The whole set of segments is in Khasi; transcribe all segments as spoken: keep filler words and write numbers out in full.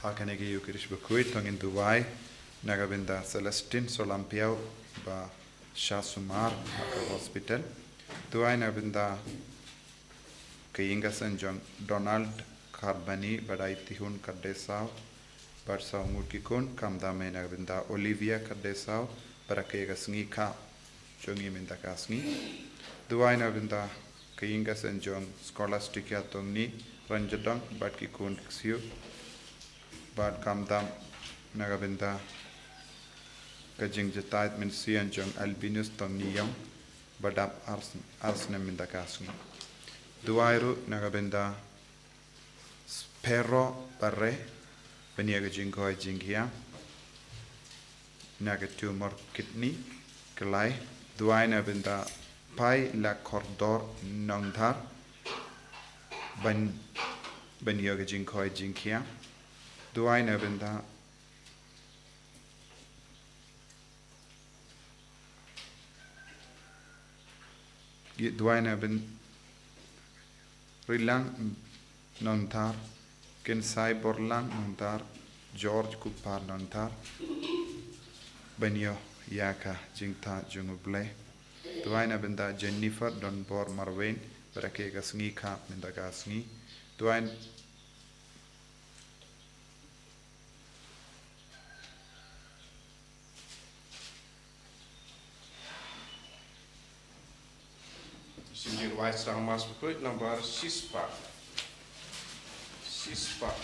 Ha kane ka Eucharist bakhuid to ngin duwai na ka bynta Celestine Solampiau ba sha sumar ha ka hospital. Duwai na ka bynta ka ïing ka sem jong Donald Kharbani bad Aitihun Khardesaw bad saw ngut ki khun, khamtam eh na ka bynta Olivia Khardesaw bad ka ïing ka sngi kha jong i mynta ka sngi. Duwai na ka bynta ka ïing ka sem jong Scholastica Tongni Ranjadong bad ki khun ki ksiew. Bad khamtam na ka bynta ka jingjahthait mynsiem jong Albinus Tongni Ïong ba dap ar sn-, ar snem mynta ka sngi. Duwai ruh na ka bynta Sparrow Barre ban ïa ka jingkhoi jingkhiah na ka tumor kidney. Ka lai, duwai na ka bynta Pai Lakhordor Nongdhar ban, ban ïa ka jingkhoi jingkhiah. Duwai na ka bynta Duwai na ka bynta Rilang Nongdhar, Kynsai Borlang Nongdhar, George Kupar Nongdhar ban ïoh ïa ka jingthaw jong U Blei. Duwai na ka bynta Jennifer Donbor Marwein bad ka ïing ka sngi kha mynta ka sngi. Duwai Sing your white strong mass recruit number six pack. Six pack.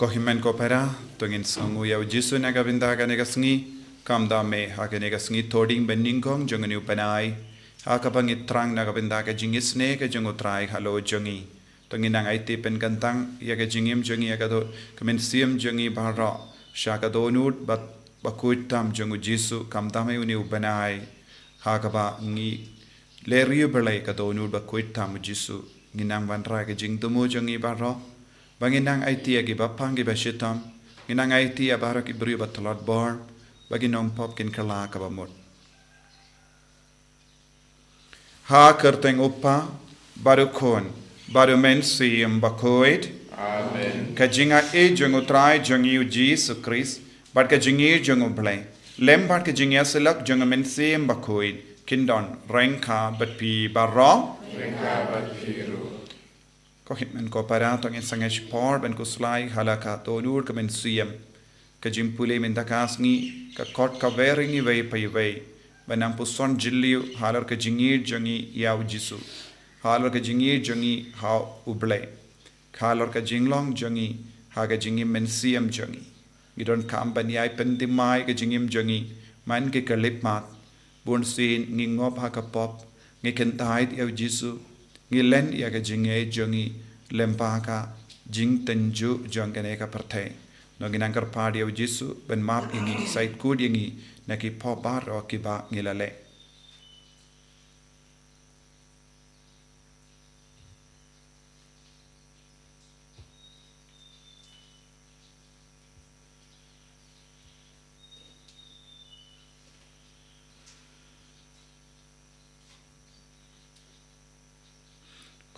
Ko hynmen ko para, to ngin sngewnguh ïa U Jisu na ka bynta kane ka sngi, khamtam eh ha kane ka sngi thohdieng banyngkong jong une u bnai, ha kaba ngi thrang na ka bynta ka jingisynei ka jong U Trai halor jong ngi. To ngin nang aiti pynkyntang ïa ka jingim jong ngi, ïa ka do-, ka mynsiem jong ngi baroh sha ka dohnud ba, bakhuid tam jong U Jisu, khamtam eh une u bnai ha kaba ngi leh riewblei ka dohnud bakhuid tam U Jisu. Ngin nang wanrah ka jingthmu jong ngi baroh, ba ngin nang aiti ïa ki bapang ki bashitom, ngin nang aiti ïa baroh ki briew ba tlot bor, ba ki nongpop kin kylla kaba mut. Ha ka kyrteng U Kpa, bad U Khun, bad U Mynsiem Bakhuid. Amen. Ka jingaiei jong U Trai jong ngi U Jisu Khrist, bad ka jingïeit jong U Blei, lem bad ka jingïasyllok jong U Mynsiem Bakhuid, kin don ryngkat bad phi baroh. Ryngkat bad phi ruh. Ko hynmen ko para, to ngin sangeh shipor ban khuslai ha la ka dohnud ka mynsiem. Ka jingpule mynta ka sngi ka khot kawei ïa ngi iwei pa iwei ban nang puson jylliew halor ka jingïeit jong ngi ïa U Jisu, halor ka jingïeit jong ngi ha U Blei, halor ka jinglong jong ngi ha ka jingim mynsiem jong ngi. Ngi donkam ban ïai pynthymmai ka jingim jong ngi man ki khyllipmat. Bunsien ngi ngop ha ka pop, ngi kyntait ïa U Jisu, ngi len ïa ka jingngeit jong ngi lem bad ka jingtynjuh jong kane ka pyrthei. To ngin nang kyrpad ïa U Jisu ban map ïa ngi, shait kut ïa ngi na ki pop baroh kiba ngi la leh.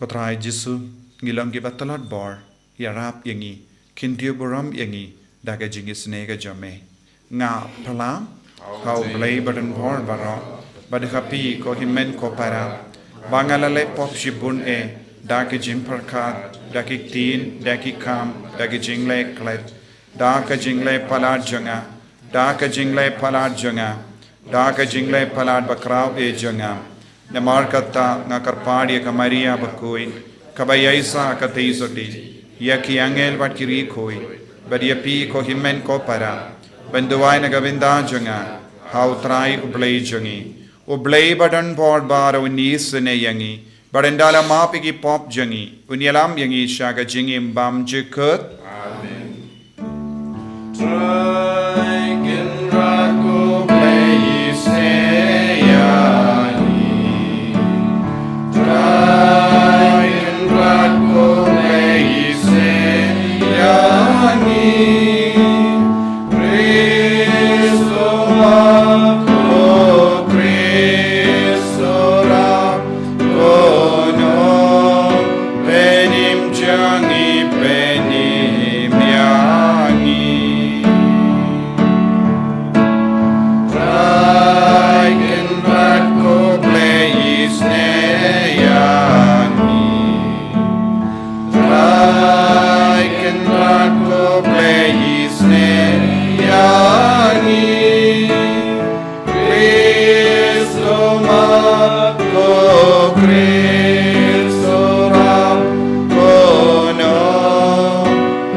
Ko Trai Jisu, ngi long kiba tlot bor, ïarap ïa ngi, kyntiew burom ïa ngi da ka jingisynei ka jong me. Nga phla ha U Blei badonbor baroh, Bad ha phi ko hynmen ko para, ba nga la leh pop shibun eh, da ki jingpyrkhat, da ki ktien, da ki kam, da ki jingleh klet, da ka jingleh palat jong nga, da ka jingleh palat jong nga, da ka jingleh palat bakhraw eh jong nga. Namar kata nga kyrpad ïa ka Maria bakhuid, kaba ïaisah ka tei sotti, ïa ki angel bad ki riewkhuid, bad ïa phi ko hynmen ko para, ban duwai na ka bynta jong nga ha U Trai U Blei jong ngi. U Blei ba don bor baroh un isynei ïa ngi, bad un da la map ïa ki pop jong ngi, un ïalam ïa ngi sha ka jingim bymjukut. Amen. Trai Kynrad ko Blei isynei ïa ngi. Trai Kynrad ko Blei isynei ïa ngi. Khrist u map, ko Khrist u rap, ko nongpynim jong ngi, pynim ïa ngi. Trai Kynrad ko Blei isynei ïa ngi. Trai Kynrad ko Blei isynei ïa ngi. Khrist u map, ko Khrist u rap, ko nongpynim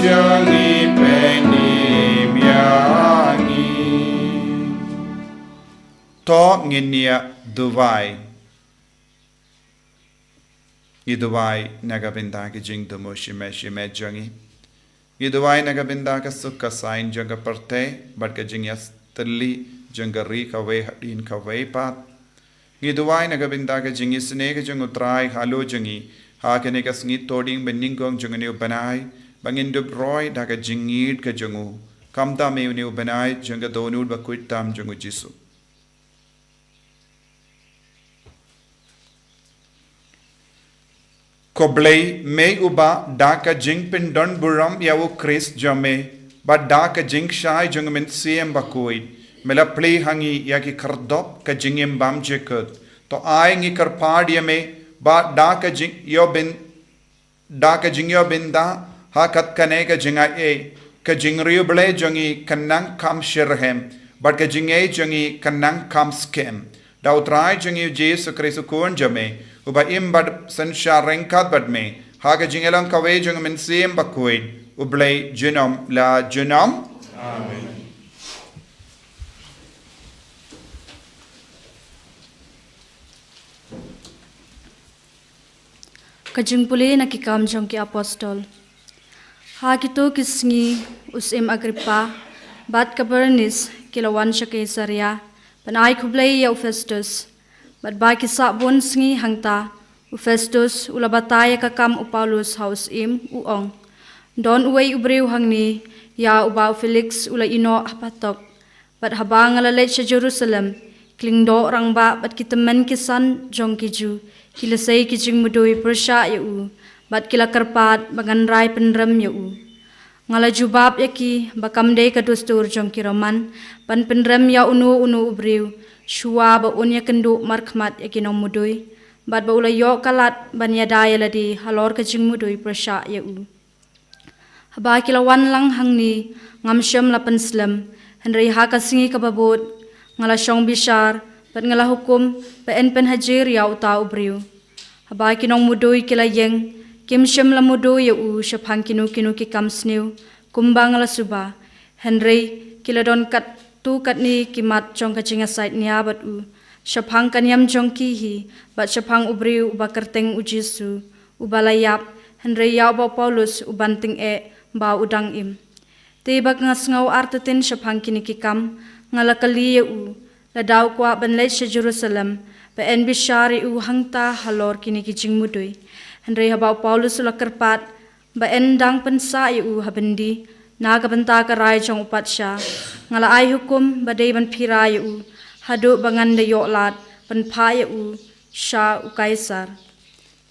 jong ngi, pynim ïa ngi. To ngin ïa duwai. Ngi duwai na ka bynta ki jingthmu shimet shimet jong ngi. Ngi duwai na ka bynta ka suk ka saiñ jong ka pyrthei, bad ka jingïatylli jong ka ri kawei hadien kawei pat. Ngi duwai na ka bynta ka jingisynei ka jong U Trai halor jong ngi ha kane ka sngi Thohdieng banyngkong jong une u bnai, ba ngin dup roi da ka jingïeid ka jong u, khamtam eh une u bnai jong ka dohnud bakhuid tam jong U Jisu. Ko Blei, me uba da ka jingpyndonburom ïa U Khrist jong me, bad da ka jingshai jong U Mynsiem Bakhuid, me la plie ha ngi ïa ki khyrdop ka jingim bymjukut. To ai ngi kyrpad ïa me, ba da ka jingïoh byn da ka jingïoh bynta ha kat kane ka jingai ei, ka jingriewblei jong ngi kan nang kham shitrhem, bad ka jingaiei jong ngi kan nang kham skhem. Da U Trai jong ngi U Jisu Khrist U Khun jong me, uba im bad synshar ryngkat bad me ha ka jingïalong kawei jong U Mynsiem Bakhuid, U Blei junom la junom. Amen. Ka jingpule na Ki Kam jong ki Apostol. Ha kito ki sngi u Syiem Agrippa bad ka Bernice ki la wan sha Kaisaria ban ai khublei ïa u Festus. Bad ba ki sah bun sngi hangta, u Festus u la batai ïa ka kam u Paulus ha u syiem, u ong, don uwei u briew hangne ïa uba u Felix u la ïehnoh ha patok. Bad haba nga la leit sha Jerusalem, ki lyngdoh rangbah bad ki tymmen ki san jong ki Jiw ki la sei ki jingmudui pyrshah ïa u, bad ki la kyrpad ba ngan rai pynrem ïa u. Nga la jubab ïa ki ba kam dei ka dustur jong ki Roman ban pynrem ïa uno uno u briew shuwa ba un ïakynduh markhmat ïa ki nongmudui, bad ba u la ïoh ka lad ban ïada ïa lade halor ka jingmudui pyrshah ïa u. Haba ki la wan lang hangne, ngam shym la pynslem, hynrei ha ka sngi kaba bud nga la shong bishar, bad nga la hukum ba yn pynhajir ïa uta u briew. Haba ki nongmudui ki la ïeng, kim shym la mudui ïa u shaphang kino kino ki kam sniew, kumba nga la suba. Hynrei ki la don katto katne ki mat jong ka jingïasaid nia bad u, shaphang ka niam jong ki hi, bad shaphang u briew uba kyrteng U Jisu, uba la ïap, hynrei ïa uba u Paulus u ban tyngeh ba u dang im. Te ba nga sngew artatien shaphang kine ki kam, nga la kylli ïa u, lada u kwah ban leit sha Jerusalem, ba yn bishar ïa u hangta halor kine ki jingmudui. Hynrei haba u Paulus u la kyrpad ba yn dang pynsah ïa u ha byndi na ka bynta ka rai jong u patsha, nga la ai hukum ba dei ban phira ïa u haduh ba ngan da ïoh lad ban phah ïa u sha u Kaisar.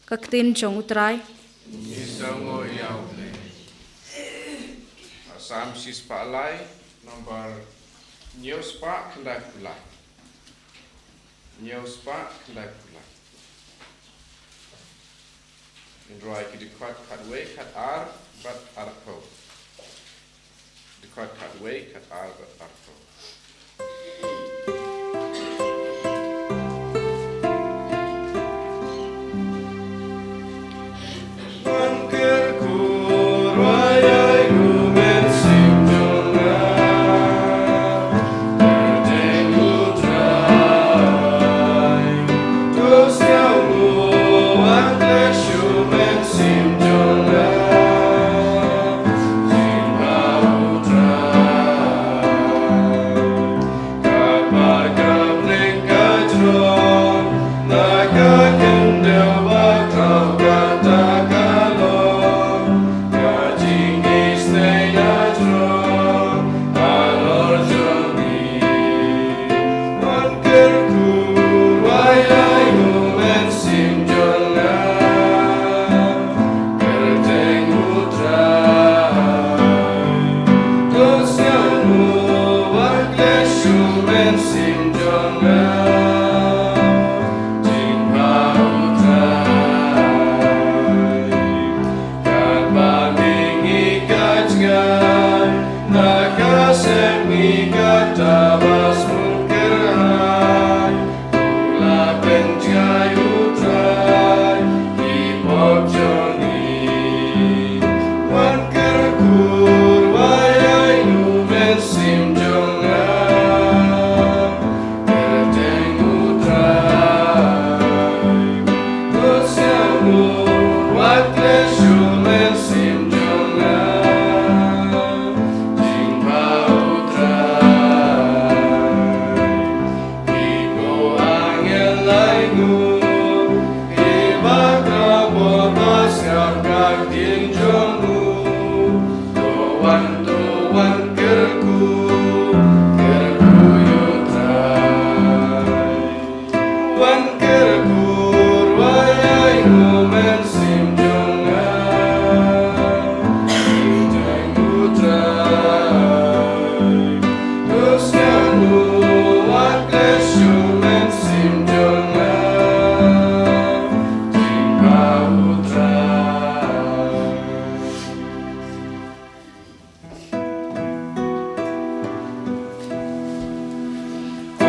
Ka ktien jong U Trai. Ngi sngewnguh ïa U Blei. Salm shispah lai, number hynñiewspah khyndaiphew lai. Hynñiew spah khyndai phew lai. Ngin rwai ki dkhot khatwei, khatar bad arphew. Dkhot khatwei, khatar bad arphew.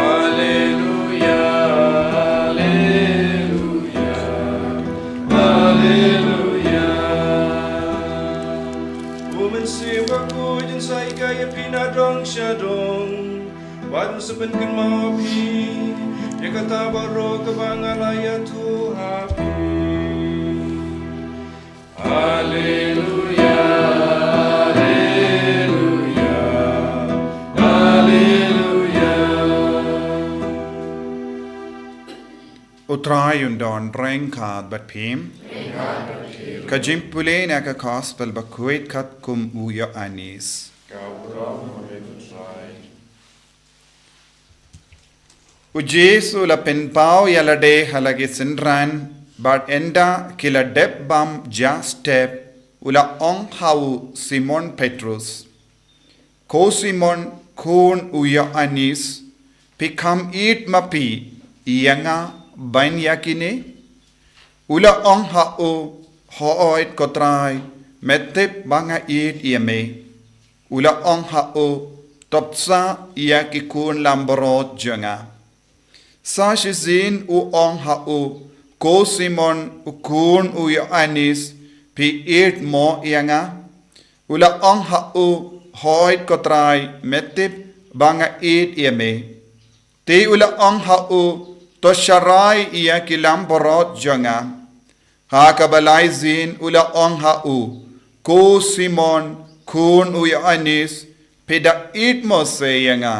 Alleluia, alleluia, alleluia. U Mynsiem Bakhuid un sa hikai ïa phi na dong sha dong. Wat sa pynkynmaw phi ïa kata baroh kaba nga la ïathuh ha phi. Alleluia, alleluia, alleluia. U Trai un don ryngkat bad phi. Ka jingpule na ka Gospel Bakhuid katkum u Ïoannis. Ka burom ha me, U Trai. U Jisu u la pynpaw ïa lade ha la ki synran, bad ynda ki la dep bam ja step, u la ong ha u Simon Petrus, Ko Simon, khun u Ïoannis, phi kham ïeit ma phi ïa nga ban ïa kine? U la ong ha u, Hooid ko Trai, me tip ba nga ïeit ïa me. U la ong ha u, To bsa ïa ki khun langbrot jong nga. Sa shisien u ong ha u, Ko Simon u khun u Ïoannis, phi ïeit mo ïa nga? U la ong ha u, Hooid ko Trai, me tip ba nga ïeit ïa me. Te u la ong ha u, To sharai ïa ki langbrot jong nga. Ha kaba lai sien u la ong ha u, Ko Simon, khun u Ïoannis, phi da ïeit mo se ïa nga?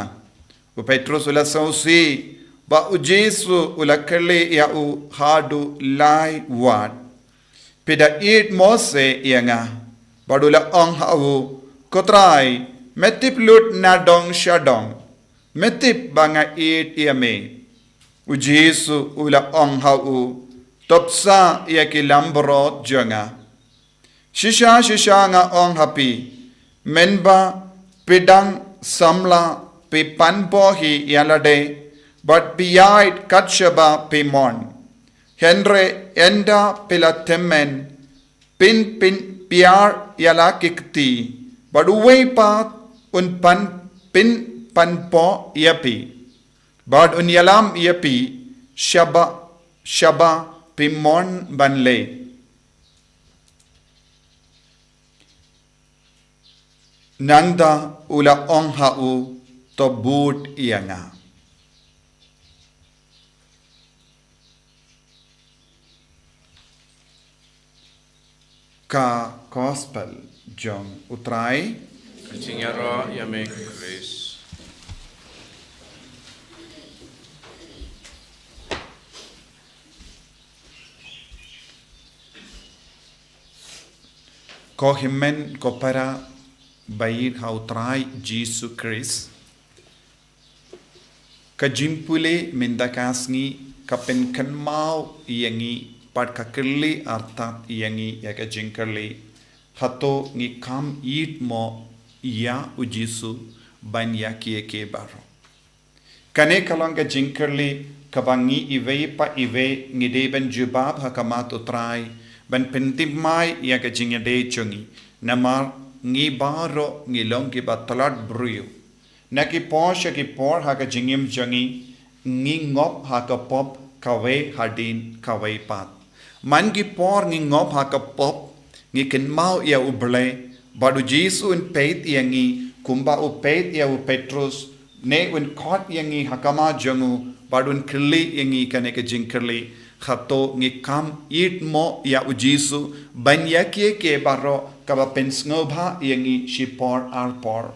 U Petrus u la sngewsih ba u Jisu u la kylli ïa u haduh lai wat, Phi da ïeit mo se ïa nga? Bad u la ong ha u, Ko Trai, me tip lut na dong sha dong. Me tip ba nga ïeit ïa me. U Jisu u la ong ha u, To bsa ïa ki langbrot jong nga. Shisha shisha nga ong ha phi, mynba phi dang samla phi pan bor hi ïa lade, Bad phi ïaid kat shaba phi mon. Hynrei ynda phi la tymmen, phin pynbiar ïa la ki kti, bad uwei pat un pan, pynpaw ïa phi, bad un ïalam ïa phi shaba shaba phi mon ban leh. Nangta u la ong ha u, to bud ïa nga. Ka Gospel jong U Trai. Ka jingïaroh ïa me Khrist. Ko hynmen ko para ba ïeit ha U Trai Jisu Khrist. Ka jingpule mynta ka sngi ka pynkynmaw ïa ngi bad ka kylli artat ïa ngi ïa ka jingkylli, hato ngi kam ïeit mo ïa U Jisu ban ïa kiei kiei baroh? Kane ka long ka jingkylli kaba ngi iwei pa iwei ngi dei ban jubab ha khmat U Trai, ban pynthymmai ïa ka jingïadei jong ngi. Namar ngi baroh ngi long kiba tlot briew. Na ki por sha ki por ha ka jingim jong ngi, ngi ngop ha ka pop kawei hadien kawei pat. Man ki por ngi ngop ha ka pop, ngi kynmaw ïa U Blei, bad U Jisu un peit ïa ngi, kumba u peit ïa u Petrus, ne un khot ïa ngi ha khmat jong u, bad un kylli ïa ngi kane ka jingkylli, hato ngi kam ïeit mo ïa U Jisu ban ïa kiei kiei baroh kaba pynsngewbha ïa ngi shipor arpor?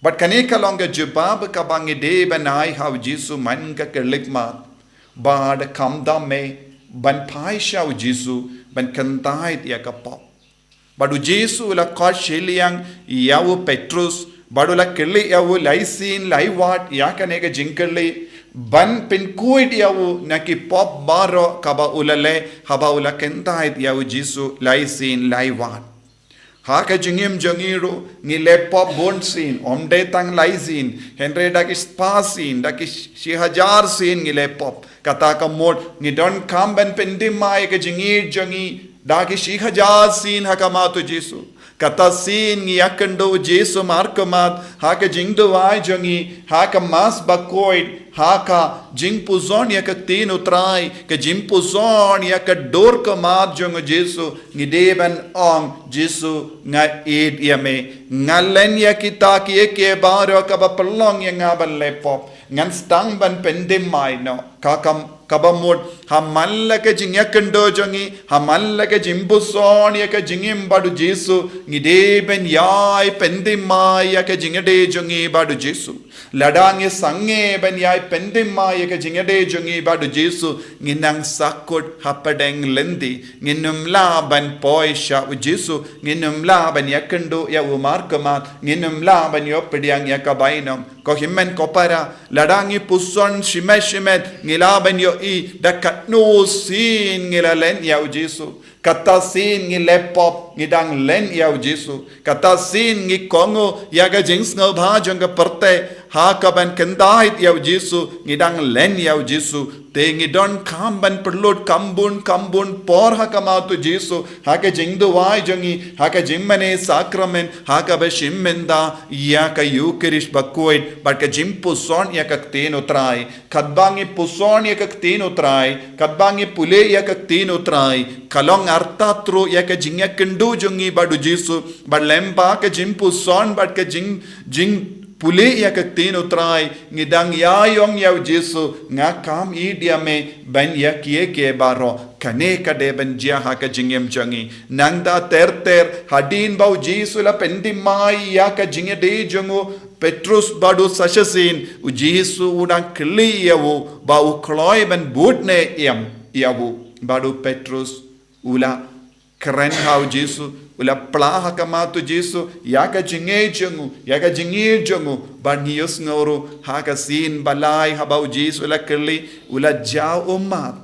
Bad kane ka long ka jubab kaba ngi dei ban ai ha U Jisu man ka khyllipmat, bad kham da me ban phai sha U Jisu ban kyntait ïa ka pop. Bad U Jisu u la khot shiliang ïa u Petrus, bad u la kylli ïa u lai sien lai wat ïa kane ka jingkylli, ban pynkhuid ïa u na ki pop baroh kaba u la leh haba u la kyntait ïa U Jisu lai sien lai wat. Ha ka jingim jong ngi ruh ngi leh pop bun sien, ym dei tang lai sien, hynrei da ki spah sien, da ki shi hajar sien ngi leh pop. Kata ka mut ngi donkam ban pynthymmai ka jingïeit jong ngi da ki shi hajar sien ha khmat U Jisu. Kata sien ngi ïakynduh U Jisu markhmat ha ka jingduwai jong ngi, ha ka Mass bakhuid, ha ka jingpuson ïa ka ktien U Trai, ka jingpuson ïa ka dur khmat jong U Jisu, ngi dei ban ong, Jisu, nga ïeit ïa me. Nga len ïa kita kiei kiei baroh kaba pynlong ïa nga ban leh pop. Ngan sdang ban pynthymmai noh. Ka kam, kaba mut, ha man la ka jingïakynduh jong ngi, ha man la ka jingpuson ïa ka jingim bad U Jisu, ngi dei ban ïai pynthymmai ïa ka jingïadei jong ngi bad U Jisu. Lada ngi sangeh ban ïai pynthymmai ïa ka jingïadei jong ngi bad U Jisu, ngin nang sahkut hapdeng lynti, ngin ym lah ban poi sha U Jisu, ngin ym lah ban ïakynduh ïa u markhmat, ngin ym lah ban ïoh pdiang ïa ka bainong. Ko hynmen ko para, lada ngi puson shimet shimet, ngi lah ban ïohi da katno sien ngi la len ïa U Jisu. Kata sien ngi leh pop, ngi dang len ïa U Jisu. Kata sien ngi kohnguh ïa ka jingsngewbha jong ka pyrthei, ha kaban kyntait ïa U Jisu, ngi dang len ïa U Jisu. Te ngi donkam ban pynlut kham bun kham bun por ha khmat U Jisu, ha ka jingduwai jong ngi, ha ka jingmane sakramen, ha kaba shim bynta ïa ka Eukharist bakhuid, bad ka jingpuson ïa ka ktien U Trai. Katba ngi puson ïa ka ktien U Trai, katba ngi pule ïa ka ktien U Trai, ka long artat ruh ïa ka jingïakynduh jong ngi bad U Jisu, bad lyngba ka jingpuson bad ka jing, jingpule ïa ka ktien U Trai, ngi dang ïa ong ïa U Jisu, nga kam ïeit ïa me ban ïa kiei kiei baroh. Kane ka dei ban jia ha ka jingim jong ngi. Nangta ter ter, hadien ba U Jisu u la pynthymmai ïa ka jingïadei jong u Petrus bad u sa shisien, U Jisu u dang kylli ïa u, ba u kloi ban bud ne em ïa u. Bad u Petrus u la kren ha U Jisu, u la phla ha khmat U Jisu ïa ka jingngeit jong u, ïa ka jingngeit jong u. Bad ngi ïohsngew ruh ha ka sien ba lai haba U Jisu u la kylli, u la jaw ummat.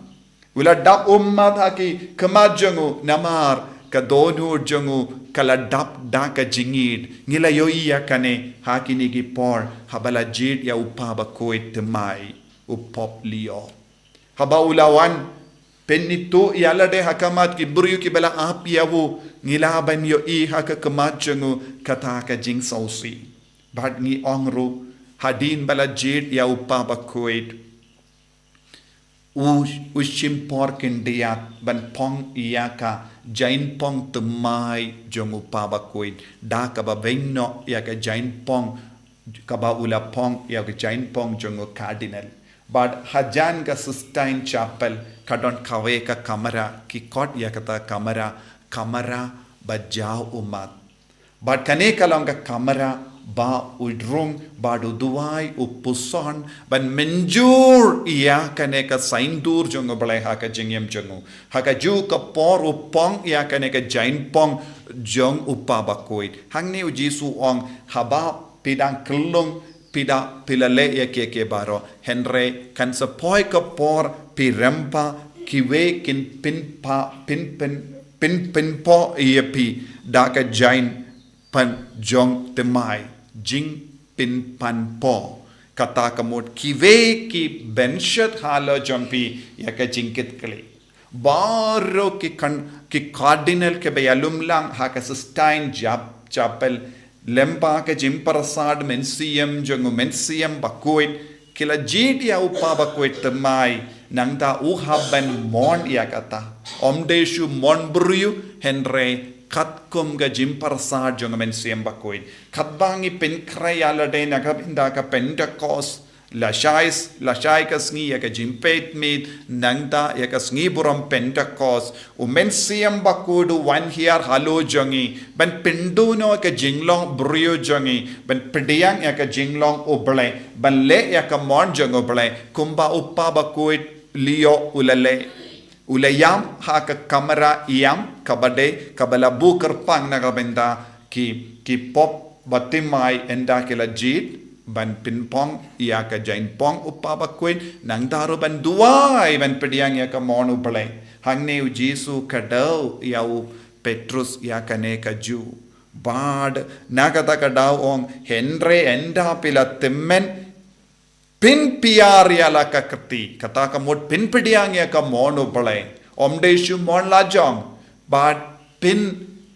U la dap ummat ha ki khmat jong u, namar ka dohnud jong u ka la dap da ka jingngeit. Ngi la ïohi ïa kane ha kine ki por haba la jied ïa u Kpa bakhuid thymmai. u pop lyoh. Haba u la wan pynithuh ïa lade ha khmat ki briew kiba la ap ïa u, ngi lah ban ïohi ha ka khmat jong u kata ka jingsngewsih. Bad ngi ong ruh, hadien ba la jied ïa u Kpa Bakhuid, u, u shim por khyndiat ban phong ïa ka jaiñpong thymmai jong u Kpa Bakhuid da kaba beiñ noh ïa ka jaiñpong kaba u la phong ïa ka jaiñpong jong u Cardinal. Bad hajan ka Sistine Chapel ka don kawei ka kamra, ki khot ïa kata kamra, kamra ba jaw ummat. Bad kane ka long ka kamra ba u rung bad u duwai, u puson ban mynjur ïa kane ka saiñdur jong u Blei ha ka jingim jong u. Ha kajuh ka por u phong ïa kane ka jaiñpong jong u Kpa Bakhuid. Hangne u Jisu u ong, haba phi dang khyllung, phi da, phi la leh ïa ki, ki baroh. Hynrei kan sa poi ka por phi rem pat, kiwei kin pynpa, pyn, pyn, pyn, pynpoh ïa phi da ka jaiñ pynjong thymmai, jingpynpanpoh. Kata ka mut kiwei ki bynshet halor jong phi ïa ka jingkitkhlieh. Baroh ki kan, ki Cardinal kiba ïalumlang ha ka Sistine Chap-, Chapel lyngba ka jingpyrsad mynsiem jong u Mynsiem Bakhuid, ki la jied ïa u Kpa Bakhuid thymmai, nangta u hap ban mon ïa kata. Ym dei shu mon briew, hynrei katkum ka jingpyrsad jong u Mynsiem Bakhuid. Katba ngi pynkhreh ïa lade na ka bynta ka Pentecost, lashai, lashai ka sngi ïa ka jingpeit miet, nangta ïa ka sngi burom Pentecost, u Mynsiem Bakhuid u wan hiar halor jong ngi, ban pynduh noh ïa ka jinglong briew jong ngi, ban pdiang ïa ka jinglong u Blei, ban leh ïa ka mon jong u Blei, kumba u Kpa Bakhuid lyoh u la leh. U la ïam ha ka kamra ïam kaba dei, kaba la buh kyrpang na ka bynta ki, ki pop ba thymmai ynda ki la jied ban pynpong ïa ka jaiñpong u Kpa Bakhuid, nangta ruh ban duwai ban pdiang ïa ka mon u Blei. Hangne u Jisu u kdew ïa u Petrus ïa kane kajuh. Bad na kata ka daw u ong, hynrei ynda phi la tymmen, phin pdiang ïa la ka kti, kata ka mut phin pdiang ïa ka mon u Blei. Ym dei shu mon lajong, bad phin,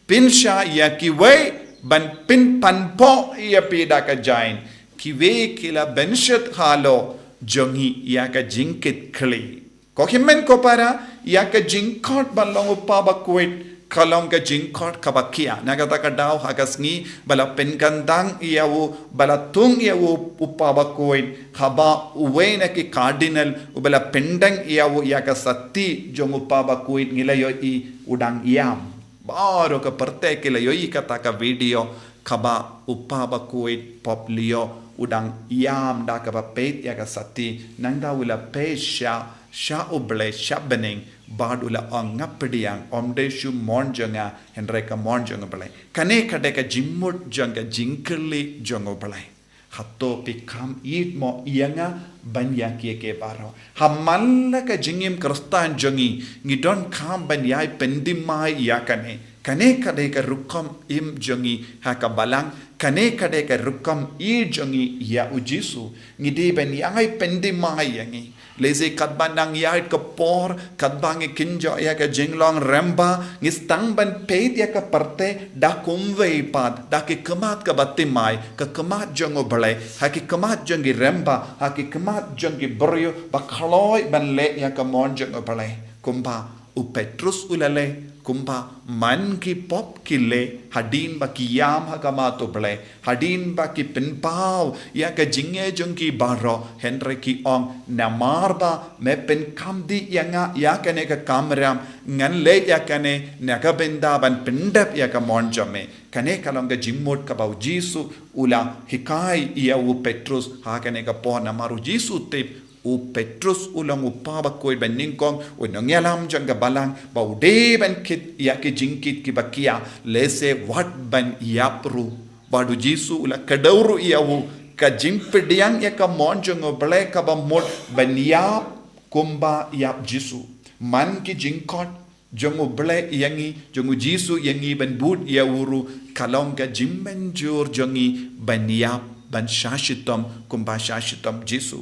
phin shah ïa kiwei ban pynpanpoh ïa phi da ka jaiñ, kiwei ki la bynshet halor jong ngi ïa ka jingkitkhlieh. Ko hynmen ko para, ïa ka jingkhot ban long u Kpa Bakhuid ka long ka jingkhot kaba khia. Na kata ka daw ha ka sngi ba la pynkyndang ïa u, ba la thung ïa u u Kpa Bakhuid, haba uwei na ki Cardinal uba la pyndeng ïa u ïa ka sati jong u Kpa Bakhuid, ngi la ïohi u dang ïam. Baroh ka pyrthei ki la ïohi kata ka video kaba u Kpa Bakhuid pop lyoh u dang ïam da kaba peit ïa ka sati, nangta u la peit sha, sha u Blei sha bneng, bad u la ong, nga pdiang, ym dei shu mon jong nga, hynrei ka mon jong u Blei. Kane ka dei ka jingmut jong ka jingkylli jong u Blei. Hato phi kham ïeit mo ïa nga ban ïa kiei kiei baroh? Ha man la ka jingim Khristan jong ngi, ngi donkam ban ïai pynthymmai ïa kane. Kane ka dei ka rukom im jong ngi ha ka balang, kane ka dei ka rukom ïeit jong ngi ïa u Jisu. Ngi dei ban ïai pynthymmai ïa ngi. Lehse katba nang ïaid ka por, katba ngi kynjoh ïa ka jinglong rem bha, ngi sdang ban peit ïa ka pyrthei da kumwei pat, da ki khmat kaba thymmai, ka khmat jong u Blei, ha ki khmat jong ki rem bha, ha ki khmat jong ki briew ba khlaiñ ban leh ïa ka mon jong u Blei. Kumba u Petrus u la leh, kumba man ki pop ki leh, hadien ba ki ïam ha khmat u Blei, hadien ba ki pynpaw ïa ka jingeh jong ki baroh, hynrei ki ong, namar ba me pynkham dih ïa nga ïa kane ka kamram, ngan leh ïa kane na ka bynta ban pyndep ïa ka mon jong me. Kane ka long ka jingmut kaba u Jisu u la hikai ïa u Petrus ha kane ka por, namar u Jisu u tip u Petrus u long u Kpa Bakhuid banyngkong, u nongïalam jong ka balang, ba u dei ban kit ïa ki jingkit kiba khia, lehse wat ban ïap ruh. Bad u Jisu u la kdew ruh ïa u, ka jingpdiang ïa ka mon jong u Blei kaba mut ban ïap kumba ïap Jisu. Man ki jingkhot jong u Blei ïa ngi, jong u Jisu ïa ngi ban bud ïa u ruh, ka long ka jingmynjur jong ngi ban ïap ban shah shitom kumba shah shitom Jisu.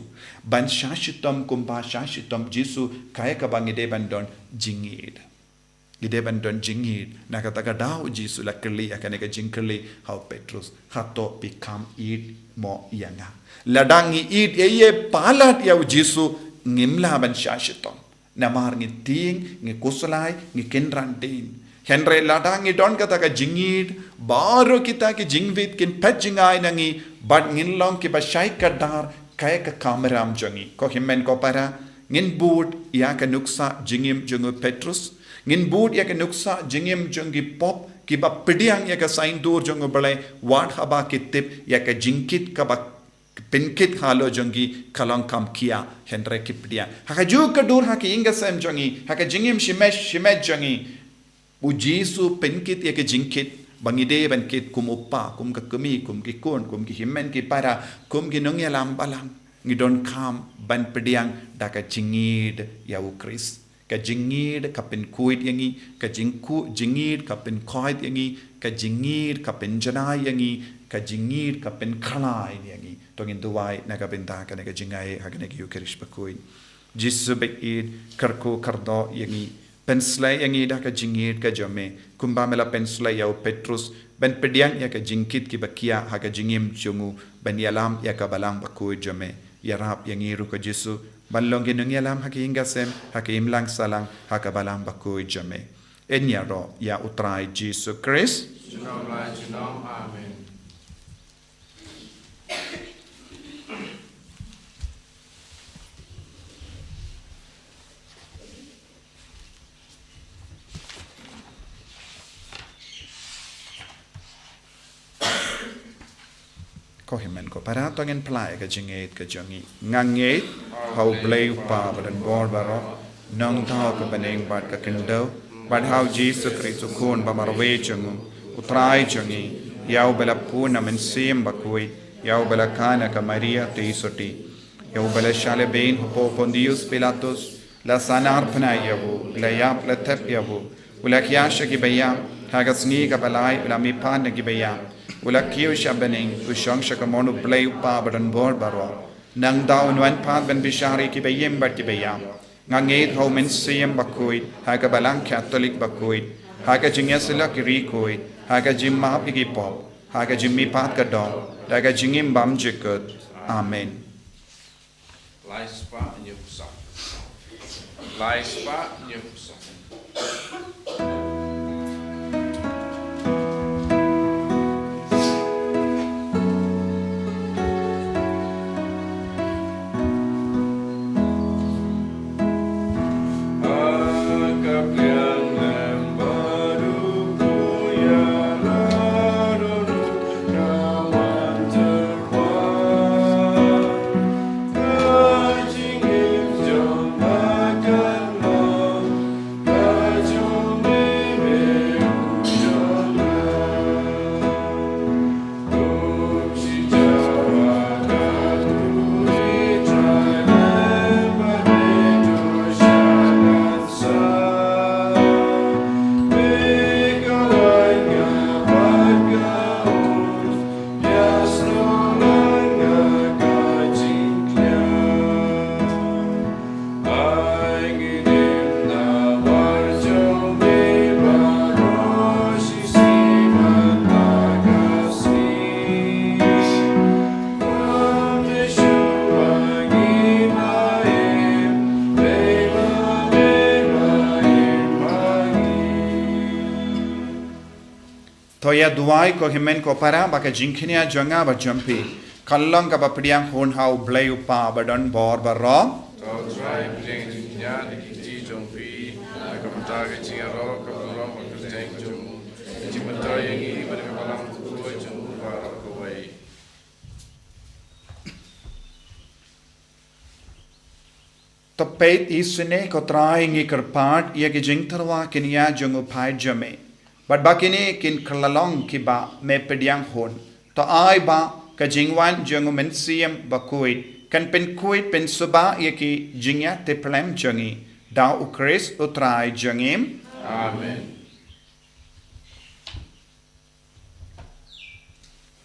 Ban shah shitom kumba shah shitom Jisu, kaei kaba ngi dei ban don? Jingïeid. Ngi dei ban don jingïeid. Na kata ka daw u Jisu u la kylli ïa kane ka jingkylli ha u Petrus, hato phi kham ïeid mo ïa nga? Lada ngi ïeid ïa ïa palat ïa u Jisu, ngim lah ban shah shitom. Namar ngi tieng, ngi khuslai, ngi kynran dien. Hynrei lada ngi don kata ka jingïeid, baroh kita ki jingwit kin phet jngai na ngi, bad ngin long kiba shai kdar, kaei ka kamram jong ngi? Ko hynmen ko para, ngin bud ïa ka nuksa jingim jong u Petrus, ngin bud ïa ka nuksa jingim jong ki pop, kiba pdiang ïa ka saiñdur jong u Blei, wat haba ki tip ïa ka jingkit kaba pynkit halor jong ki ka long kam khia, hynrei ki pdiang. Ha kajuh ka dur ha ka ïing ka sem jong ngi, ha ka jingim shimet shimet jong ngi, u Jisu u pynkit ïa ka jingkit ba ngi dei ban kit kum u kpa, kum ka kmie, kum ki khun, kum ki hynmen ki para, kum ki nongïalam balang. Ngi donkam ban pdiang da ka jingïeid ïa u Khrist. Ka jingïeid ka pynkhuid ïa ngi, ka jingkhuid, jingïeid ka pynkhuid ïa ngi, ka jingïeid ka pynjanai ïa ngi, ka jingïeid ka pynkhlaiñ ïa ngi. To ngin duwai na ka bynta kane ka jingïeid ha kane ka Ïukharist bakhuid. Jisu baieit, kyrkhu kyrdoh ïa ngi. Pynshlei ïa ngi da ka jingïeid ka jong me, kumba me la pynshlei ïa u Petrus, ban pdiang ïa ka jingkit kiba khia ha ka jingim jong u, ban ïalam ïa ka balang bakhuid jong me. Ïarap ïa ngi ruh ko Jisu ban long ki nongïalam ha ka ïing ka sem, ha ka imlang sahlang, ha ka balang bakhuid jong me. Yn ïaroh ïa u Trai Jisu Khrist. Junom la junom. Amen. Ko hynmen ko para, to ngin phla ïa ka jingïeid ka jong ngi. Nga ngeit ha u Blei u Kpa badonbor baroh, nongthaw ka bneng bad ka khyndew, bad ha u Jisu Khrist u Khun bamarwei jong u, u Trai jong ngi, ïa uba la pun na u Mynsiem Bakhuid, ïa uba la kha na ka Maria theisotti, ïa uba la shah lehbeiñ hapoh Pontius Pilatus, la sahnarphna ïa u, la ïap la thep ïa u, u la khia sha ki baïap, ha ka sngi kaba lai u la mihpat na ki baïap, u la kiew sha bneng, u shong sha kamon u Blei u Kpa badonbor baroh. Nangta un wan pat ban bishar ïa ki baïm bad ki baïap. Nga ngeit ha u Mynsiem Bakhuid, ha ka Balang Katholik bakhuid, ha ka jingïasyllok ki riewkhuid, ha ka jingmap ïa ki pop, ha ka jingmihpat ka doh, da ka jingim bymjukut. Amen. Lai spah hynñiew phew saw. Lai spah hynñiew phew saw. To ïa duwai ko hynmen ko para ba ka jingkñia jong nga bad jong phi kan long kaba pdiang hun ha u Blei u Kpa badonbor baroh. To Trai pdiang jingkñia da ki kti jong phi, na ka bynta ka jingïaroh ka burom bad ka kyrteng jong u. Jingmyntoi ïa ngi bad ka balang bakhuid jong u baroh kawei. To peit isynei ko Trai, ngi kyrpad ïa ki jingtyrwa kñia jong u paid jong me. Bad ba kine kin kylla long kiba me pdiang hun. To ai ba ka jingwan jong u Mynsiem Bakhuid kan pynkhuid pynsuba ïa ki jingïatiplem jong ngi. Da u Khrist u Trai jong ngi. Amen.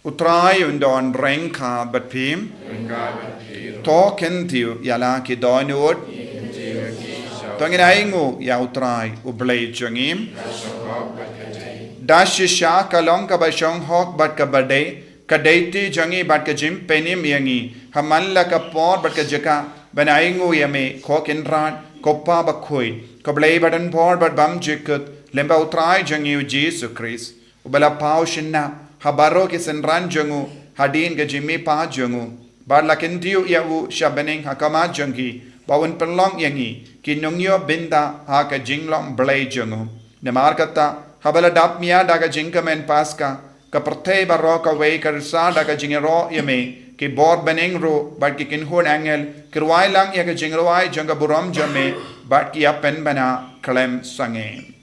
U Trai un don ryngkat bad phi. Ryngkat bad phi ruh. To kyntiew ïa la ki dohnud. Kyntiew ïa ki sha. To ngin ainguh ïa U Trai U Blei jong ngi. Ka shong hok bad ka dei. Da shisha ka long kaba shong hok bad kaba dei, ka dei ti jong ngi bad ka jingpynim ïa ngi ha man la ka por bad ka jaka ban ainguh ïa me, ko Kynrad, ko Pa Bakhuid, ko Blei badonbor bad bymjukut, lyngba U Trai jong ngi U Jisu Khrist, uba la paw shynna ha baroh ki synran jong u hadien ka jingmihpat jong u, bad la kyntiew ïa u sha bneng ha khmat jong ki, ba un pynlong ïa ngi ki nongïoh bynta ha ka jinglong Blei jong u. Namar kata, haba la dap mih da ka jingkmen Paska, ka pyrthei baroh kawei ka risa da ka jingïaroh ïa me, ki bor bneng ruh bad ki kynhun angel ki rwai lang ïa ka jingrwai jong ka burom jong me, bad ki ïa pynbna khlem sangeh.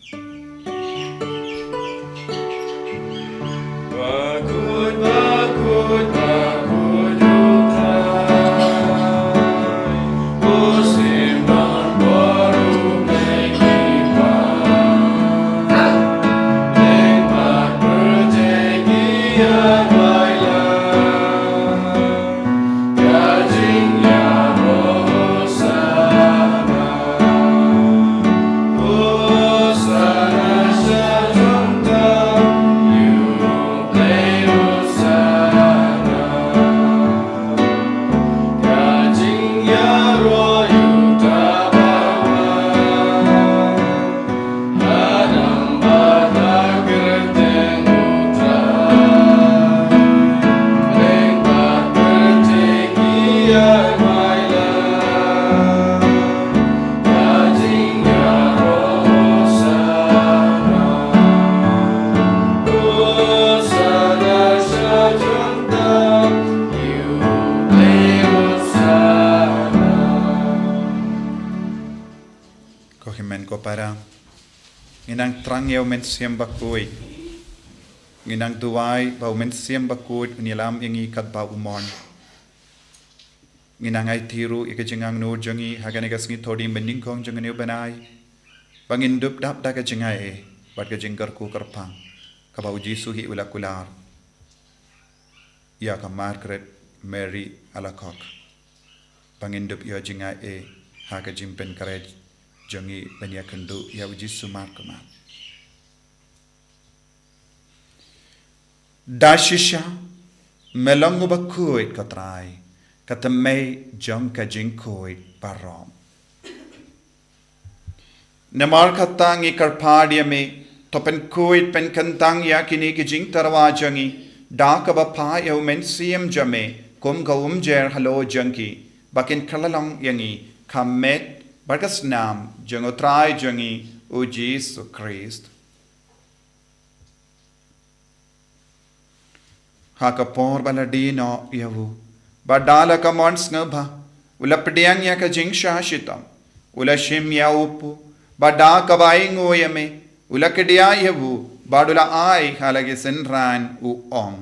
Ko hynmen ko para, ngi nang thrang ïa U Mynsiem Bakhuid. Ngi nang duwai ba U Mynsiem Bakhuid un ïalam ïa ngi katba u mon. Ngi nang aiti ruh ïa ka jingangnud jong ngi ha kane ka sngi Thohdieng banyngkong jong une u bnai, ba ngin dup dap da ka jingai bad ka jingkyrkhu kyrpang kaba U Jisu hi u la kular ïa ka Margaret Mary Alacoque, ba ngin dup ïoh jingai ha ka jingpynkhreh jong ngi ban ïakynduh ïa U Jisu mar kumar. Da shisha me long uba khuid, ko Trai, ka tymmen jong ka jingkhuid baroh. Namar kata ngi kyrpad ïa me, to pynkhuid pynkyntang ïa kine ki jingtyrwa jong ngi da kaba phah ïa U Mynsiem jong me kum ka umjer halor jong ki, ba kin kylla long ïa ngi ka met bad ka snam jong U Trai jong ngi U Jisu Khrist. Ha ka por ba la die noh ïa u, bad da la ka mon sngewbha, u la pdiang ïa ka jingshah shitom, u la shim ïa u kpu, bad da kaba ainguh ïa me, u la kdiah ïa u, bad u la ai ha la ki synran, u ong: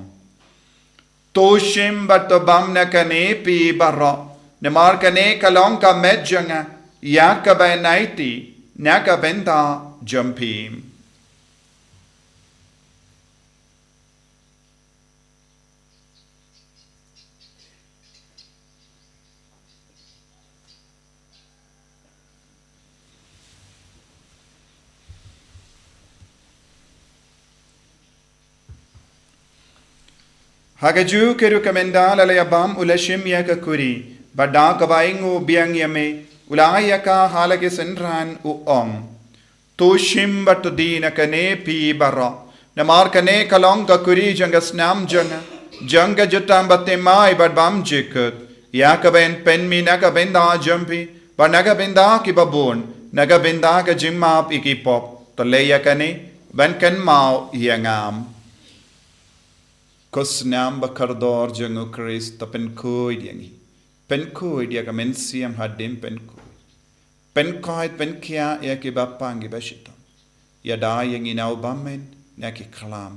To shim bad to bam na kane phi baroh, namar kane ka long ka met jong nga, ïa kaba ngi aiti na ka bynta jong phi. Ha kajuh ka rukom ynda la ïa bam u la shim ïa ka khuri, bad da kaba ainguh biang ïa me, u la ai ïa ka ha la ki synran u ong: To shim bad to die na kane phi baroh, namar kane ka long ka khuri jong ka snam jong nga, jong ka jutang bathymmai bad bymjukut, ïa kaba ngi pynmih na ka bynta jong phi, bad na ka bynta kiba bun, na ka bynta ka jingmap ïa ki pop, to leh ïa kane ban kynmaw ïa nga. Ko snam bakordor jong U Khrist, to pynkhuid ïa ngi. Pynkhuid ïa ka mynsiem hadien pynkhuid. Pynkhuid pynkhiah ïa kiba pang kiba shitom. Ïada ïa ngi na u bymmen na ki khlam.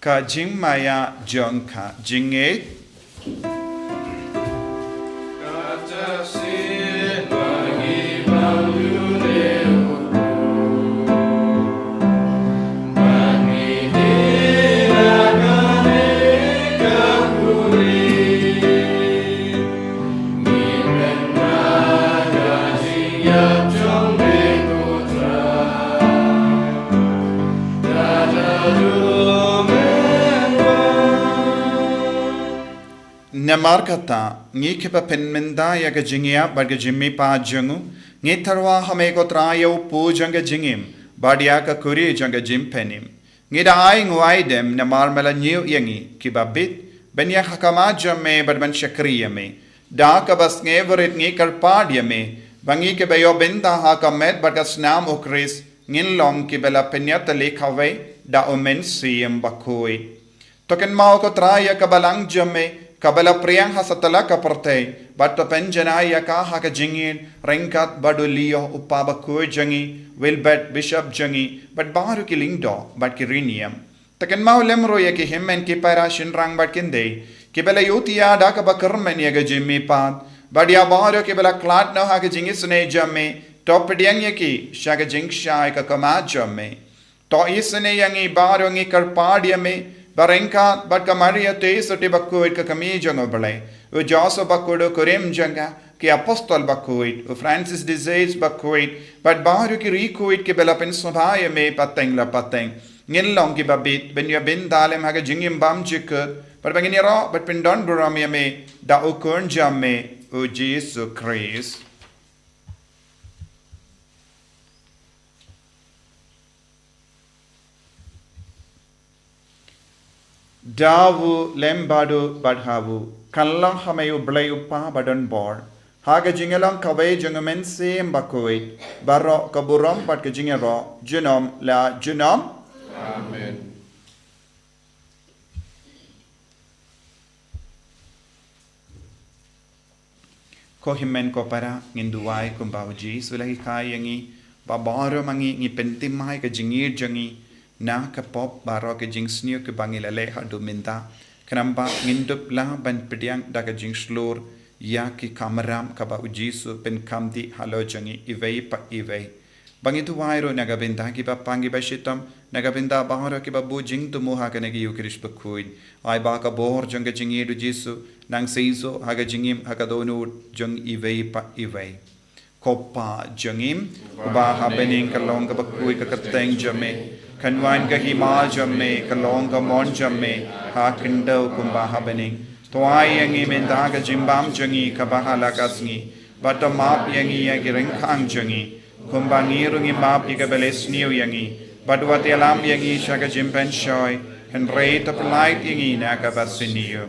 Ka jingmaïa jong ka jingngeit. Namar kata, ngi kiba pynmynta ïa ka jingïap bad ka jingmihpat jong u, ngi tyrwa ha me ko Trai ïa u pu jong ka jingim, bad ïa ka kuri jong ka jingpynim. Ngi da ai nguai dem namar me la ñiew ïa ngi kiba bit, ban ïaid ha khmat jong me bad ban shakri ïa me. Da kaba sngewrit ngi kyrpad ïa me, ba ngi kiba ïoh bynta ha ka met bad ka snam u Khrist, ngin long kiba la pynïatylli kawei da u Mynsiem Bakhuid. To kynmaw ko Trai ïa ka balang jong me, kaba la pdiang ha satlak ka pyrthei, bad to pynjanai ïa ka ha ka jingïeit, ryngkat bad u Leo u pa bakhuid jong ngi, Wilbert bishop jong ngi, bad baroh ki lyngdoh, bad ki riewniam. To kynmaw lem ruh ïa ki hynmen ki para shynrang bad khyndiat, kiba la ïohi ïa da kaba kyrmen ïa ka jingmihpat, bad ïa baroh kiba la khlad noh ha ka jingisynei jong me, to pdiang ïa ki, sha ka jingshai ka khmat jong me. To isynei ïa ngi baroh ngi kyrpad ïa me, ba ryngkat bad ka Maria te sotti bakhuid ka kmie jong u Blei, u Joseph bakhuid u kurim jong ka, ki apostol bakhuid, u Francis de Sales bakhuid, bad baroh ki riewkhuid kiba la pynsngewbha ïa me pateng la pateng. Ngin long kiba bit, ban ïoh bynta lem ha ka jingim bymjukut, bad ba ngin ïaroh, bad pyndonburom ïa me, da u khun jong me, u Jisu Khrist. Da u lem bad u bad ha u, kan long ha me u Blei u Pa badonbor, ha ka jingïalong kawei jong u Mynsiem Bakhuid, baroh ka burom bad ka jingïaroh, junom la junom. Amen. Ko hynmen ko para, ngin duwai kumba u Jisu u la hikai ïa ngi, ba baroh ma ngi ngi pynthymmai ka jingïeit jong ngi na ka pop baroh ka jingsniew kaba ngi la leh haduh mynta. Khnang ba ngin dup lah ban pdiang da ka jingshlur ïa ki kamram kaba u Jisu u pynkham dih halor jong ngi iwei pa iwei. Ba ngi duwai ruh na ka bynta kiba pang kiba shitom, na ka bynta baroh kiba buh jingthmu ha kane ka Eukharist bakhuid. Ai ba ka bor jong ka jingïeit u Jisu, nang seisoh ha ka jingim ha ka dohnud jong iwei pa iwei. Ko Pa jong ngi, uba ha bneng, ka long kaba khuid ka kyrteng jong me, kan wan ka hima jong me, ka long ka mon jong me, ha khyndew kumba ha bneng. To ai ïa ngi mynta ka jingbam jong ngi kaba ha la ka sngi, bad to map ïa ngi ïa ki ryngkhang jong ngi, kumba ngi ruh ngi map ïa kiba la sniew ïa ngi, bad wat ïalam ïa ngi sha ka jingpynshoi, hynrei to pyllait ïa ngi na kaba sniew.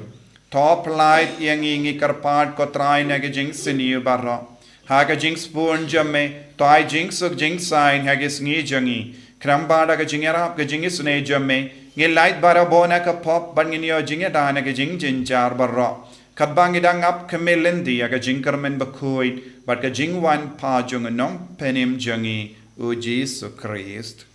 To pyllait ïa ngi ngi kyrpad ko Trai na ka jingsniew baroh. Ha ka jingsbun jong me, to ai jingsuk jingsaiñ ha ki sngi jong ngi. Khnang ba da ka jingïarap ka jingisynei jong me, ngin lait barabor na ka pop bad ngin ïoh jingïada na ka jingjynjar baroh. Katba ngi dang ap khmih lynti ïa ka jingkyrmen bakhuid, bad ka jingwan pat jong u Nongpynim jong ngi, u Jisu Khrist.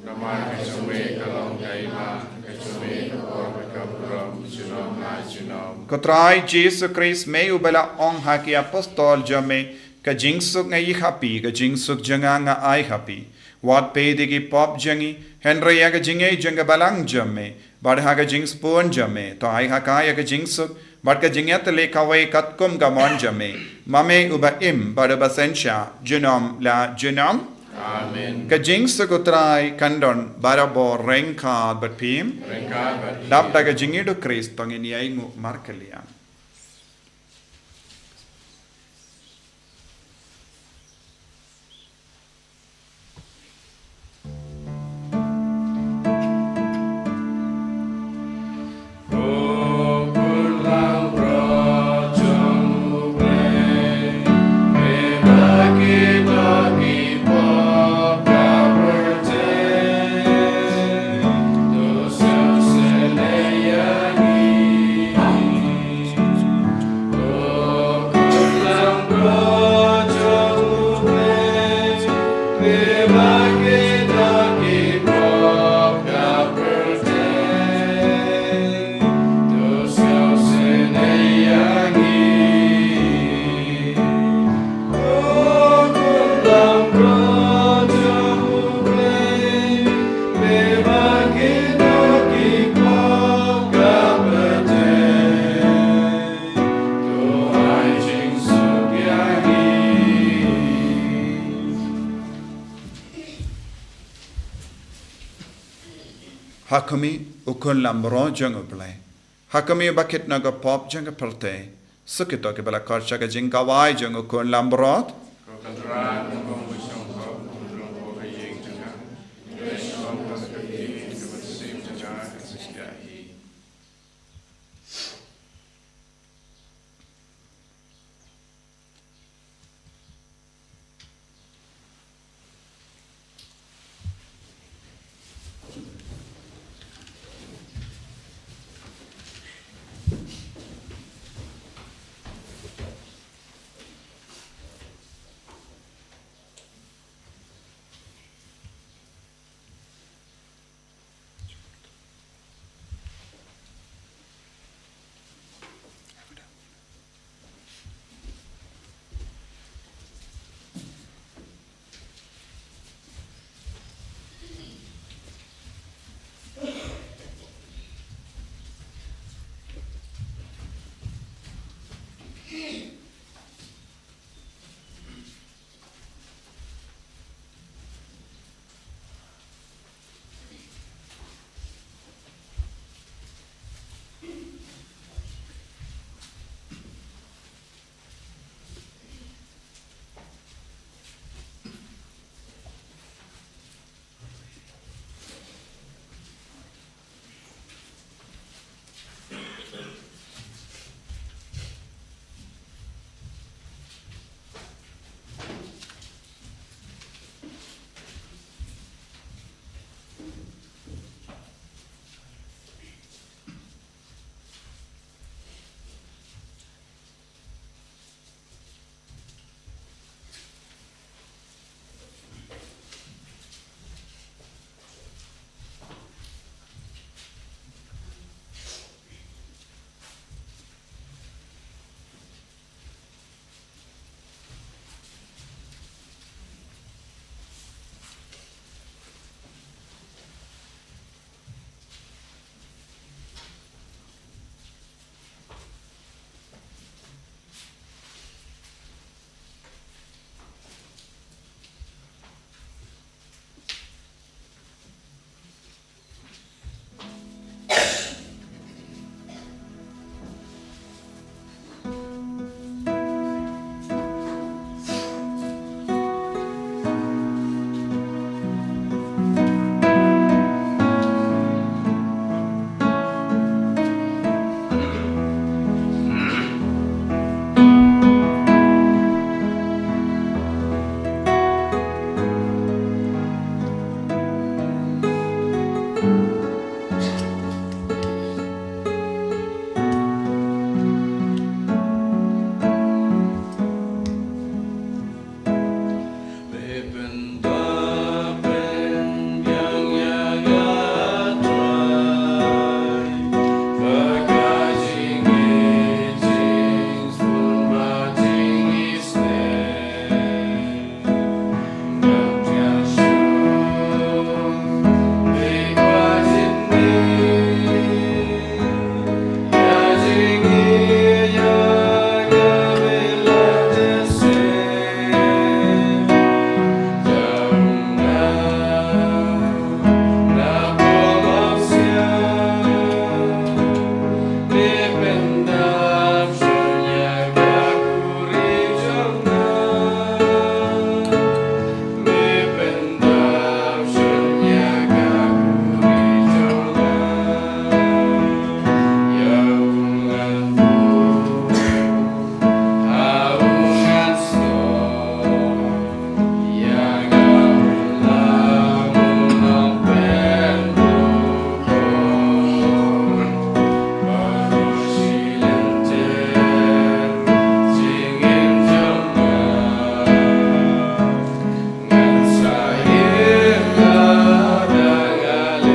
Namar ka jong me ka long ka hima, ka jong me ka bor bad ka burom, junom la junom. Ko Trai Jisu Khrist, me uba la ong ha ki apostol jong me, ka jingsuk nga ïa ha phi, ka jingsuk jong nga nga ai ha phi. Wat peit ïa ki pop jong ngi, hynrei ïa ka jingïeit jong ka balang jong me, bad ha ka jingsbun jong me, to ai ha ka ïa ka jingsuk, bad ka jingïatylli kawei katkum ka mon jong me. Ma me uba im, bad uba synshar, junom la junom. Amen. Ka jingsuk u Trai kan don barabor ryngkat bad phi. Ryngkat bad phi. Dap da ka jingïeit u Khrist to ngin ïai nguh markylliang. Ha khmih, u khun lamro jong u Blei. Ha ka miet ba kit na ka pop jong ka pyrthei, suk ïa kito kiba la khot sha ka jingkawei jong u khun langbrot.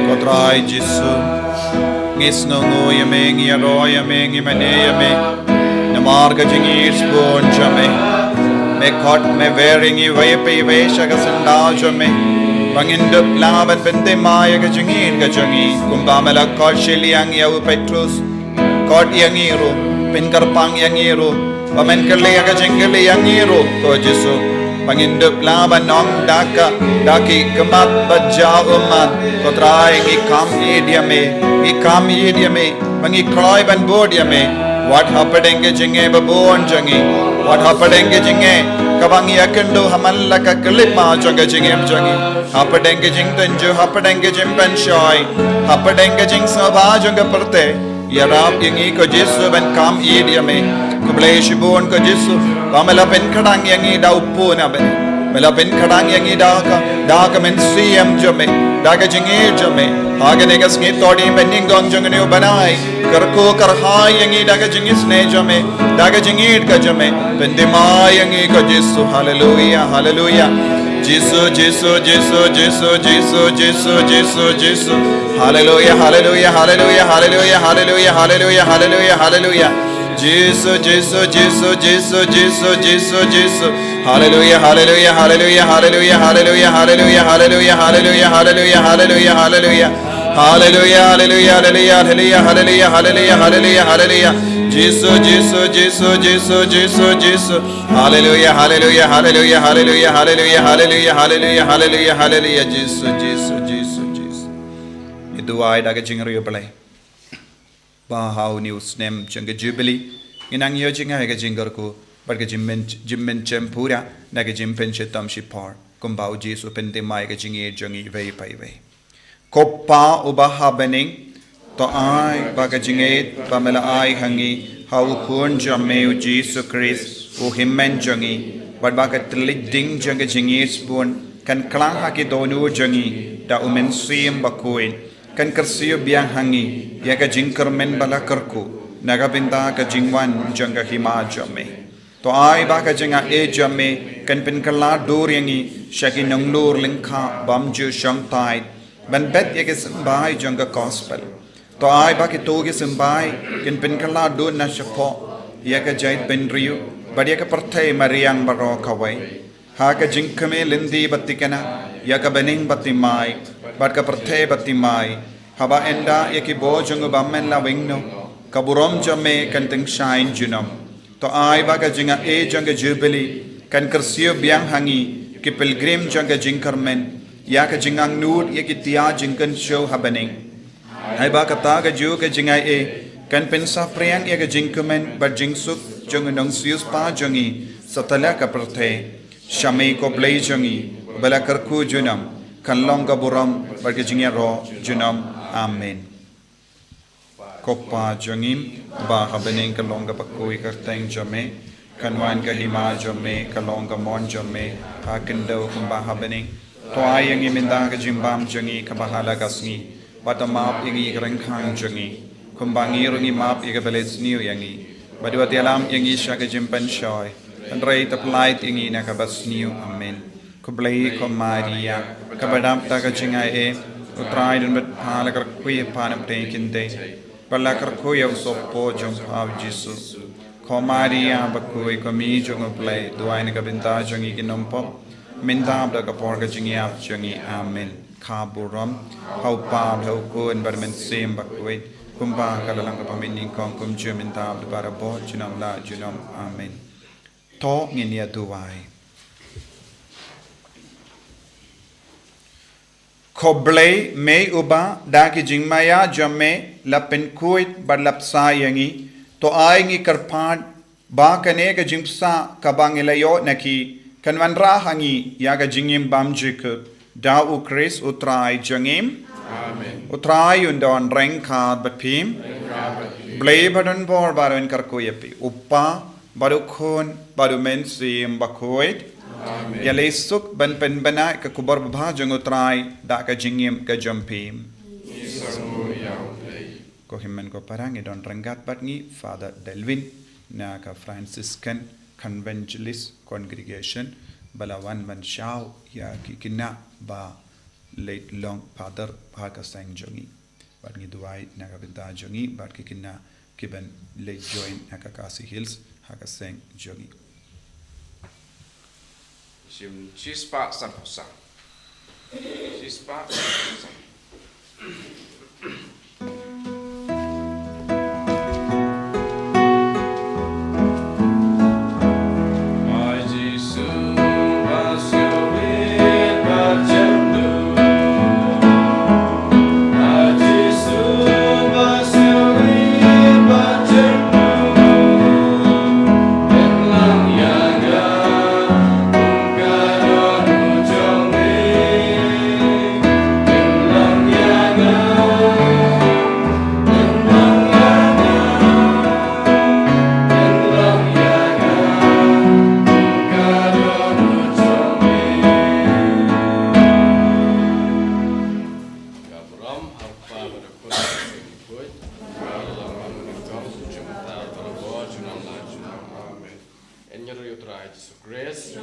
Ko Trai Jisu, ngi sngewnguh ïa me, ngi ïaroh ïa me, ngi mane ïa me. Namar ka jingïeit bun jong me, me khot, me wer ïa ngi iwei pa iwei sha ka syndah jong me, ba ngin dup lang ban pynthymmai ïa ka jingïeit ka jong ngi, kumba me la khot shiliang ïa u Petrus. Khot ïa ngi ruh, pynkyrpang ïa ngi ruh, ba men kylli ïa ka jingkylli ïa ngi ruh, ko Jisu. Ba ngin dup la ban ong da ka, da ki khmat ba jaw ummat, ko Trai ngi kam ïeit ïa me, ngi kam ïeit ïa me, ba ngi kloi ban bud ïa me. Wat hapdeng ka jingeh ba bun jong ngi, wat hapdeng ka jingeh kaba ngi ïakynduh ha man la ka khyllipmat jong ka jingim jong ngi, hapdeng ka jingtynjuh, hapdeng ka jingpynshoi, hapdeng ka jingsngewbha jong ka pyrthei. Ïarap ïa ngi ko Jisu ban kam ïeit ïa me. Khublei shibun ko Jisu ba me la pynkhlaiñ ïa ngi da u Khun, a Blei. Me la pynkhlaiñ ïa ngi da ka, da ka mynsiem jong me, da ka jingïeit jong me. Ha kane ka sngi to dei ba nyngkong jong une u bnai, kyrkhu kyrhai ïa ngi da ka jingisynei jong me, da ka jingïeit ka jong me. Pynthymmai ïa ngi ko Jisu. Haleluia, haleluia. Jisu, Jisu, Jisu, Jisu, Jisu, Jisu, Jisu, Jisu. Haleluia, haleluia, haleluia, haleluia, haleluia, haleluia, haleluia, haleluia. Jisu, Jisu, Jisu, Jisu, Jisu, Jisu, Jisu. Haleluia, haleluia, haleluia, haleluia, haleluia, haleluia, haleluia, haleluia, haleluia, haleluia, haleluia. Haleluia, haleluia, haleluia, haleluia, haleluia, haleluia, haleluia, haleluia. Jisu, Jisu, Jisu, Jisu, Jisu, Jisu. Haleluia, haleluia, haleluia, haleluia, haleluia, haleluia, haleluia, haleluia, haleluia. Jisu, Jisu, Jisu, Jisu. Ngi duwai da ka jingriewblei ba ha une u snem jong ka Jubili ngin nang ïoh jingïaid ka jingkyrkhu bad ka jingmyn, jingmynsiem pura na ka jingpynshitom shipor, kumba u Jisu u pynthymmai ka jingïeit jong ngi iwei pa iwei. Ko Pa uba ha bneng, to ai ba ka jingïeit ba me la ai ha ngi ha u Khun jong me u Jisu Khrist u hynmen jong ngi, bad ba ka thylliej ding jong ka jingïeit shibun kan kylla ha ki dohnud jong ngi da u Mynsiem Bakhuid, kan kyrsiew biang ha ngi ïa ka jingkyrmen ba la kyrkhu na ka bynta ka jingwan jong ka Hima jong me. To ai ba ka jingaiei jong me kan pynkylla dur ïa ngi sha ki nonglur lyngkha bymjukshongthait ban bet ïa ki symbai jong ka Gospel. To ai ba kito ki symbai kin pynkylla dur na shapoh ïa ka jaitbynriew bad ïa ka pyrthei mariang baroh kawei. Ha ka jingkmen lynti bad thikna ïa ka bneng bad thymmai bad ka pyrthei bad thymmai, haba ynda ïa ki bor jong u bymman la weng noh, ka burom jong me kan tyngshaiñ junom. To ai ba ka jingaiei jong ka Jubili kan kyrsiew biang ha ngi ki pilgrim jong ka jingkyrmen ïa ka jingangnud ïa ki tiar jingkynshew ha bneng. Ai ba kata kajuh ka jingaiei kan pynsaphriang ïa ka jingkmen bad jingsuk jong u nongsiewspah jong ngi satlak ka pyrthei. Sha me ko Blei jong ngi, ba la kyrkhu junom, kan long ka burom bad ka jingïaroh junom. Amen. Ko Pa jong ngi ba ha bneng, kan long ka bakhuid ka kyrteng jong me, kan wan ka Hima jong me, kan long ka mon jong me ha khyndew kumba ha bneng. To ai ïa ngi mynta ka jingbam jong ngi kaba ha la ka sngi, bad to map ïa ngi ki ryngkhang jong ngi, kumba ngi ruh ngi map ïa kiba lehsniew ïa ngi, bad wat ïalam ïa ngi sha ka jingpynshoi, hynrei to pyllait ïa ngi na kaba sniew. Amen. Khublei ko Maria, kaba dap da ka jingaiei, u Trai u don bad pha. La kyrkhu ïa pha na pdeng ki kynthei, bad la kyrkhu ïa u sohpop jong pha u Jisu. Ko Maria bakhuid, ko Mei jong u Blei, duwai na ka bynta jong ngi ki nongpop, mynta bad ha ka por ka jingïap jong ngi. Amen. Ka burom ha u Pa bad ha u Khun bad ha u Mynsiem Bakhuid, kumba ka la long ha kaba mynnyngkong, kumjuh, mynta bad barabor, junom la junom. Amen. To ngin ïa duwai. Ko Blei, me uba da ki jingmaïa jong me la pynkhuid bad la bsa ïa ngi, to ai ngi kyrpad ba kane ka jingbsa kaba ngi la ïoh na ki kan wanrah ha ngi ïa ka jingim bymjukut, da u Khrist u Trai jong ngi. Amen. U Trai un don ryngkat bad phi. Ryngkat bad phi. Blei ba don bor ba un kyrkhu ïa phi, u Pa bad u Khun bad u Mynsiem Bakhuid. Amen. Ïaleh suk ban pynbna ka khubor babha jong u Trai da ka jingim ka jong phi. Ngi sngewbha ïa u Blei. Ko hynmen ko para, ngi don ryngkat bad ngi Father Delvin na ka Franciscan Conventualist Congregation, ba la wan ban shaw ïa ki khynnah ba leit long Father ha ka seng jong ngi. Bad ngi duwai na ka bynta jong ngi bad ki khynnah kiban leit join ha ka Khasi Hills ha ka seng jong ngi. Shim shispah sanphew san. Shispah sanphew san. Ai Jisu, ba U Trai Jisu Khrist.